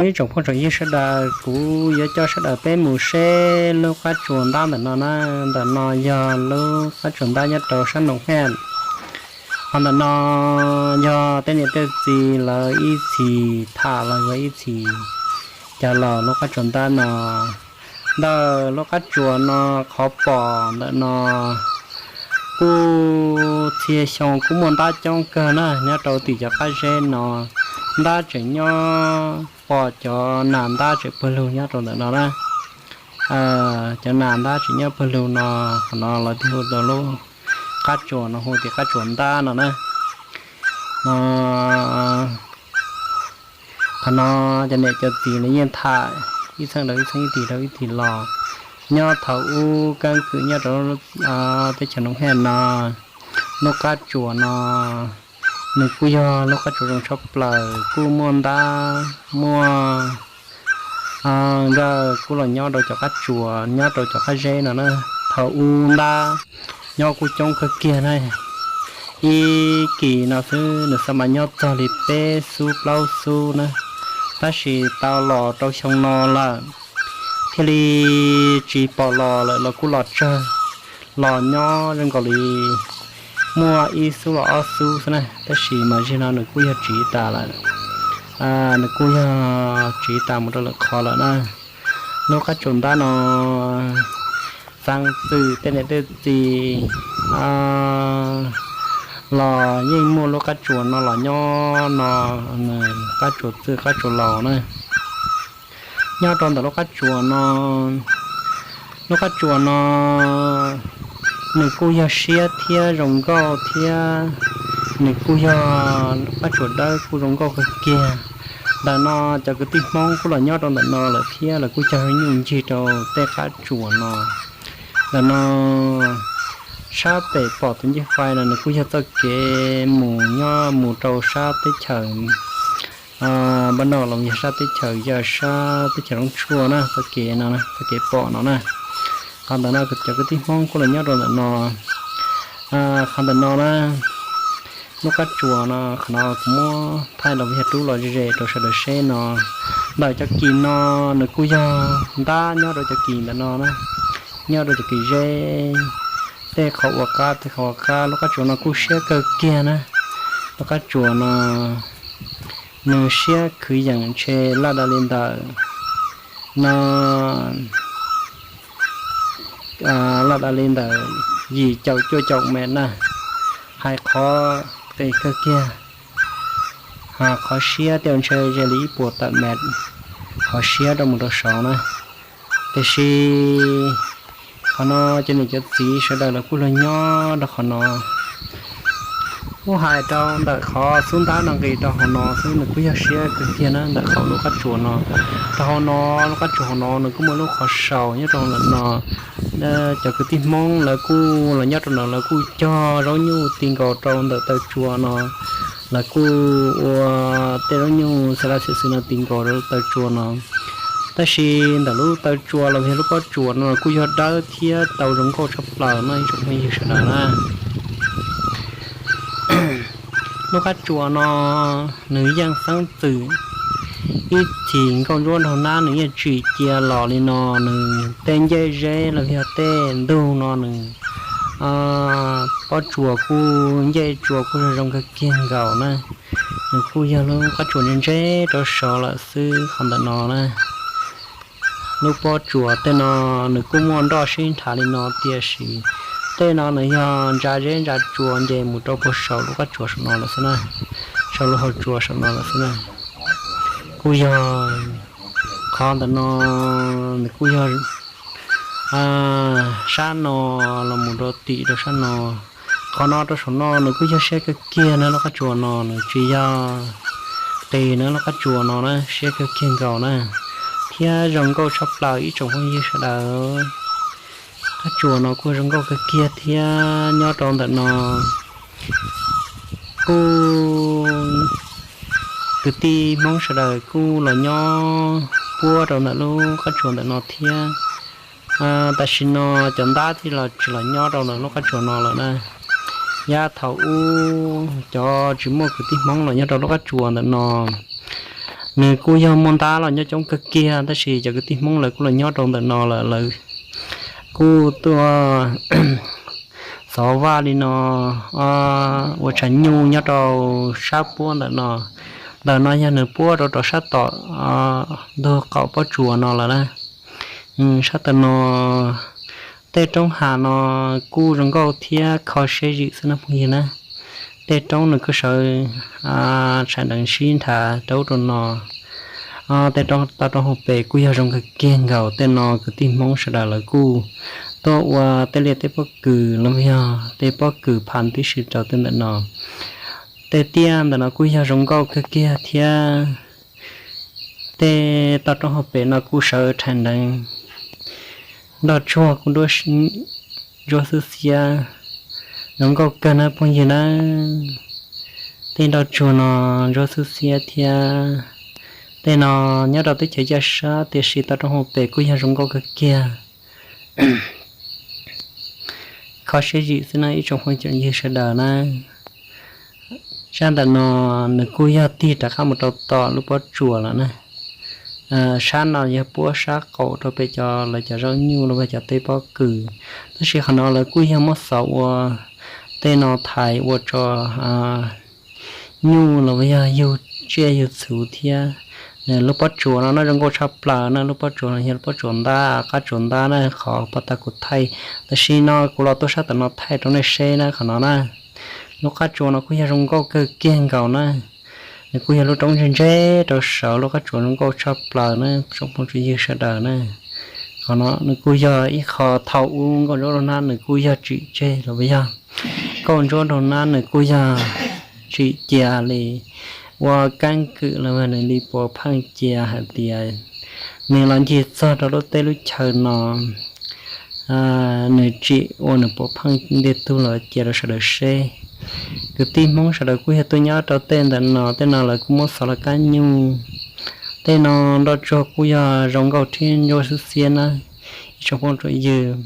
Ib tsoom phooj tsoom ywg sawv daws, kuv yuav coj sawv daws peb mus saib lub qab tsuas ntab ntawm no na. Ntawm no yog lub qab tsuas ntab nyob rau sab Noom Hej. Ho ntawm no yog tej niam tej txiv lawv ib txhis tham los yog ib txhis cov los lub qab tsuas ntab no. Ntawm lub qab tsuas no qhov pom ntawm no kuj txhia xyoo kuj muaj ntab coob kawg na, nyob rau tim cov qab zeb no ntab tseem nyob pom cov nas ntab tseem pawg lug nyob rau ntawm no na. Cov nas ntab tseem nyob pawg lug no, qhov no lawv thiaj hu rau lub qab tsuas no hu tias qab tsuas ntab no na. Qhov no cov niam cov txiv lawv yeej tham ib txheej rau ib txheej, ib txhis rau ib txhis los. Nyob thaum ub keeb kwm nyob rau teb chaws Noom Hej no, lub qab tsuas no nws kuj yog lub qab tsuas zoo tshaj plaws, kuj muaj ntab muaj nkawj kuj los nyob rau cov qab tsuas nyob rau cov qab zeb no na. Thaum ub ntab nyob kuj coob kawg kiag na, ib kis no xwb nws xav mas nyob txog li peb xub plaub xub na, tab sis tau los rau xyoo no lawm thiaj li tsis pom los lawm, los kuj los tsawg, los nyob zoo nkaus li muaj ib xub los ob xub xwb na, tab sis mas zaum no nws kuj yog tsiv tas lawm. Nws kuj yog tsiv tas mus rau lwm qhov lawm na. Lub qab tsuas ntab no xeeb txwm tej niam tej txiv los yeej muaj lub qab tsuas no los nyob no, qab tsuas txwj qab tsuas laus na. Nyob rau ntawm lub qab tsuas no, lub qab tsuas no nws kuj yog siab thiab zoo nkauj thiab, nws kuj yog qab tsuas dawb kuj zoo nkauj kawg kiag. Ntawm no cov kwv tij Hmoob kuj los nyob rau ntawm no lawm thiab, lawv kuj cog nyuj ncig rau tej qab tsuas no. Ntawm no sab pem pom tus ncej fais no nws kuj yog txoj kev mus nyob mus rau sab teb chaws npaj no los yog sab teb chaws yog sab teb chaws Roob Tshuaj na, txoj kev no, txoj kev pom no na. Qhov ntawm no cov kwv tij Hmoob kuj los nyob rau ntawm no. Qhov ntawm no na, lub qab tsuas no, qhov no kuv muab thaij los yog rub los ze ze rau sawv daws seb no. Ntawm cov kis no nws kuj yog ntab nyob rau cov kis ntawm no na, nyob rau cov kis zeb, tej qhov ua qab tej qhov ua qab. Lub qab tsuas no kuj siab kawg kiag na. Lub qab tsuas no nws siab kwv yees ntshe laj dab li ntawm no, laj dab li ntawm yim caum cuaj caum mev na. Hais qhov qis kawg kiag, qhov siab tej ntshe ze li ib puas tawm mev, qhov siab rau mus rau saud na. Tiam sis qhov no cov niam cov txiv sawv daws lawv kuj los nyob rau qhov no. Kuj hais rau ntawm qhov xub ntab no nqis rau hauv no xwb nws kuj yog siab kawg kiag na. Ntawm qhov lub qab tsuas no, rau hauv no, lub qab tsuas hauv no nws kuj muaj lub qhov saus nyob rau ntawm no. Cov kwv tij Hmoob lawv kuj los nyob rau ntawm lawv kuj cog zaub nyuj ti nkaus rau ntawm taw tsua no, lawv kuj ua tej zaub nyuj xav laj xwm xwm no ti nkaus rau taw tsua no. Tab sis ntawm lub taw tsua los yog lub pob tsuas no kuj yog dawb thiab tau zoo nkauj tshaj plaws no ib tsoom phooj ywg sawv daws na. Lub qab tsuas no nws yeej xeeb txwm ib txhis nkauj ntsuab nraug nab nws yeej tsim cia los li no, nws tej ncej zeb los yog tej ntug no nws pob tsuas kuj ncej tsuas kuj zoo zoo kawg kiag nkaus na. Nws kuj yog lub qab tsuas ntse ntse rau saud lawm xwb qhov ntawm no na. Lub pob tsuas tej no nws kuj muaj nroj sib nrhav li no tiam sis tej no nws yog ntsa zeb ntsa tsuas nce mus rau puag saum lub qab tsuas saum no lawm xwb na, saum lub hauv tsuas saum no lawm xwb na. Kuj yog qhov ntawm no nws kuj yog sab no los mus rau tim rau sab no. Qhov no rau saum no nws kuj yog siab kawg kiag na, lub qab tsuas no nws tsis yog qis na, lub qab tsuas no na siab kawg kiag nkaus na, thiab zoo nkauj tshaj plaws ib tsoom phooj ywg sawv daws. Qab tsuas no kuj zoo nkauj kawg kiag thiab nyob rau ntawm no kuj kwv tij Hmoob sawv daws kuj los nyob puab rau ntawm lub qab tsuas ntawm no thiab. Tam sim no cov ntab thiaj los tsis los nyob rau ntawm lub qab tsuas no lawm na. Yav thaum ub cov tsis muaj kwv tij Hmoob los nyob rau lub qab tsuas ntawm no, Nws kuj yog muaj ntab los nyob coob kawg kiag, tab sis cov kwv tij Hmoob lawv kuj los nyob rau ntawm no lawm, lawv kuj tuaj xov vaj li no, ua tshav nyuj nyob rau sab puab ntawm no. Ntawm no yog nws puab rau rau sab tom ntug qaum pob tsuas no lawm na. Sab tawm no, tej roob hav no kuj zoo nkauj thiab kho siab zwm xwb na phooj ywg na. Tej roob nws kuj sawv tshais nreev sib nrhav rau ub rau no. Tej roob toj roob hauv pes kuj yog zoo kawg kiag nkaus. Tej no kwv tij Hmoob sawv daws lawv kuj tuaj ua tej liaj tej pob kws los yog tej pob kws phav tib si rau tej ntawm no. Tej tiaj ntawm no kuj yog zoo nkauj kawg kiag thiab. Tej toj roob hauv pes no kuj sawv tshais nreev, nroj tsuag kuj ntsuab xwb xiab, zoo nkauj kawg na phooj ywg na. Tej nroj tsuag no ntsuab xwb xiab thiab. Tej no nyob rau teb chaws Yaj Sab, tiam sis toj roob hauv pes kuj yog zoo nkauj kawg kiag. Kho siab zwm xwb na ib tsoom phooj ywg sawv daws na. Sab ntawm no nws kuj yog tig rov qab mus rau tom lub pob tsuas lawm na. Sab no yog puab sab qaum rau pem cov lawv cov zaub nyuj los yog cov teb pob kws, tab sis qhov no lawv kuj yog muab xov ua tej no thaiv ua tso nyuj los yog yug tsiaj yug txhu thiab. Lub pob tsuas no na zoo nkauj tshaj plaws na, lub pob tsuas no yog lub pob tsuas ntab, qab tsuas ntab na, qhov pov tag kuv thaij, tam sim no kuv los tuaj sab tom no thaij rau nej seb na qhov no na. Lub qab tsuas no kuj yog zoo nkauj kawg kiag nkaus na. Nws kuj yog lub roob ntseg ntseg rau saud, lub qab tsuas zoo nkauj tshaj plaws na tsoom phooj tsoom ywg sawv daws na. Qhov no nws kuj yog ib qho thaum ub nkauj ntsuab nraug nab nws kuj yog tsim tseg los yog nkauj ntsuab nraug nab nws kuj yog tsim cia li ua keeb kwm los nws li puas pheej cia hais tias nws los ncig txog rau lub teb lub chaw no, nws tsim ua nws puas pheej ntiag tug los cia rau sawv daws seb. Kwv tij Hmoob sawv daws kuj yog tuaj nyob rau tej ntawm no, tej no lawv kuj muab xov los kab nyuj. Tej no nroj tsuag kuj yog zoo nkauj thiab ntsuab xwb xiab na ib tsoom phooj tsoom ywg,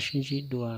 sib ntsib dua.